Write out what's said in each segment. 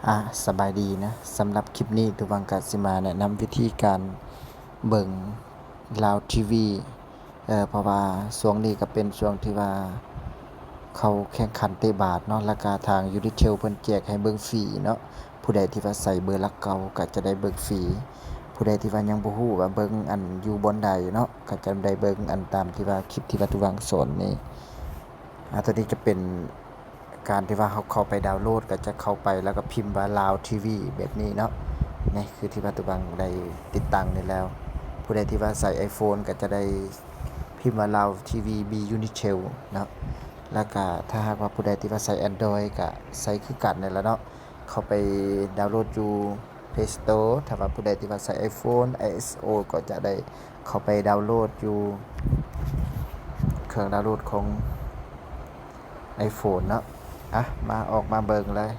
ອາ ສະບາຍດີນະ. ສຳລັບຄລິບນີ້ ຕູວັງກະຊິມາແນະນຳວິທີການເບິ່ງລາວທີວີ ເອີ ເພາະວ່າຊ່ວງນີ້ກະເປັນຊ່ວງທີ່ວ່າເຂົາແຂ່ງຂັນເຕະບານເນາະ ແລ້ວກະທາງຢູນິເທວເພິ່ນແຈກໃຫ້ເບິ່ງຟຣີເນາະ. ຜູ້ໃດທີ່ວ່າໃສ່ເບີຫຼັກເກົ້າກະຈະໄດ້ເບິ່ງຟຣີ. ຜູ້ໃດທີ່ວ່າຍັງບໍ່ຮູ້ວ່າເບິ່ງອັນຢູ່ບ່ອນໃດເນາະ ກະຈະໄດ້ເບິ່ງອັນຕາມທີ່ວ່າຄລິບທີ່ວ່າຕູວັງສອນນີ້. ອາ ໂຕນີ້ຈະເປັນ ການທີ່ວ່າເຮົາເຂົ້າໄປດາວໂຫຼດ ກໍຈະເຂົ້າໄປແລ້ວກໍພິມວ່າລາວທີວີແບບນີ້ເນາະ. ນີ້ຄືທີ່ວ່າຕູວັງໄດ້ຕິດຕັ້ງນີ້ແລ້ວ. ຜູ້ໃດທີ່ວ່າໃຊ້ໄອໂຟນກໍຈະໄດ້ພິມວ່າລາວທີວີບີຢູນິເທວເນາະ. ແລ້ວກໍຖ້າຫາກວ່າຜູ້ໃດທີ່ວ່າໃຊ້ແອນດຣອຍກໍໃຊ້ຄືກັນນີ້ແຫຼະເນາະ. ເຂົ້າໄປດາວໂຫຼດຢູ່ເພລສະໂຕ. ຖ້າວ່າຜູ້ໃດທີ່ວ່າໃຊ້ໄອໂຟນ ໄອໂອເອສ ກໍຈະໄດ້ເຂົ້າໄປດາວໂຫຼດຢູ່ເຄື່ອງດາວໂຫຼດຂອງ ໄອໂຟນເນາະ. ອະ ມາ ອອກມາເບິ່ງເລີຍ.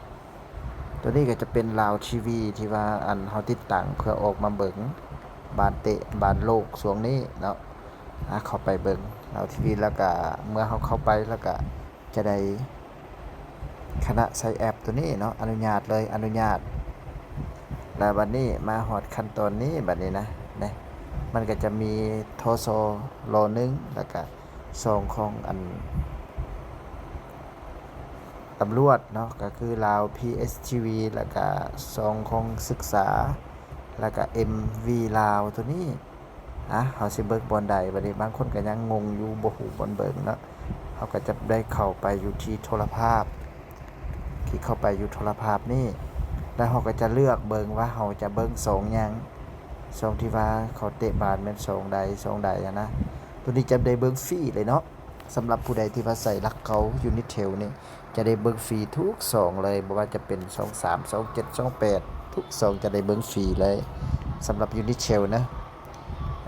ໂຕນີ້ກໍຈະເປັນລາວທີວີທີ່ວ່າ ອັນ ເຮົາຕິດຕັ້ງເພື່ອອອກມາເບິ່ງບານເຕະບານໂລກຊ່ວງນີ້ເນາະ. ອະ ເຂົ້າໄປເບິ່ງລາວທີວີ ແລ້ວກະເມື່ອເຮົາເຂົ້າໄປແລ້ວກະຈະໄດ້ ຄະນະໃຊ້ແອັບໂຕນີ້ເນາະ ອະນຸຍາດເລີຍ ອະນຸຍາດ. ແລ້ວບັດນີ້ມາຮອດຂັ້ນຕອນນີ້ ບັດນີ້ນະ ນີ້ ມັນກໍຈະມີ ທສ ລ ໜຶ່ງ ແລ້ວກະ ຊ່ອງຂອງອັນຕຳຫຼວດເນາະ ກໍຄືລາວ ພີເອສທີວີ ແລ້ວກະຊ່ອງຂອງສຶກສາ ແລ້ວກະເອັມວີລາວໂຕນີ້. ອະ ເຮົາຊິເບິ່ງບ່ອນໃດບັດນີ້? ບາງຄົນກໍຍັງງົງຢູ່ ບໍ່ຮູ້ບ່ອນເບິ່ງເນາະ. ເຮົາກໍຈະໄດ້ເຂົ້າໄປຢູ່ທີ່ໂທລະພາບ ຄລິກເຂົ້າໄປຢູ່ໂທລະພາບນີ້ ແລ້ວເຮົາກໍຈະເລືອກເບິ່ງວ່າເຮົາຈະເບິ່ງຊ່ອງຫຍັງ ຊ່ອງທີ່ວ່າເຂົາເຕະບານແມ່ນຊ່ອງໃດ ຊ່ອງໃດຫັ້ນນະ. ໂຕນີ້ຈະໄດ້ເບິ່ງຟຣີເລີຍເນາະ. ສຳລັບຜູ້ໃດທີ່ວ່າໃຊ້ຫຼັກເກົ້າຢູນິເທວນີ້ ຈະໄດ້ເບິ່ງຟຣີທຸກຊ່ອງເລີຍ ບໍ່ວ່າຈະເປັນຊ່ອງສາມ ຊ່ອງເຈັດ ຊ່ອງແປດ ທຸກຊ່ອງຈະໄດ້ເບິ່ງຟຣີເລີຍ ສຳລັບຢູນິເທວນະ.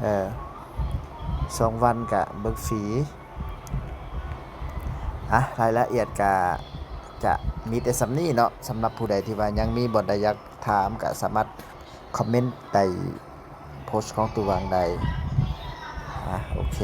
ເອີ ສອງວັນກະເບິ່ງຟຣີ. ອະ ລາຍລະອຽດກະຈະມີແຕ່ສ່ຳນີ້ເນາະ. ສຳລັບຜູ້ໃດທີ່ວ່າຍັງມີບ່ອນໃດຢາກຖາມ ກະສາມາດຄອມເມັນໃຕ້ໂພສຂອງຕູວັງໄດ້. ອະ ໂອເຄ.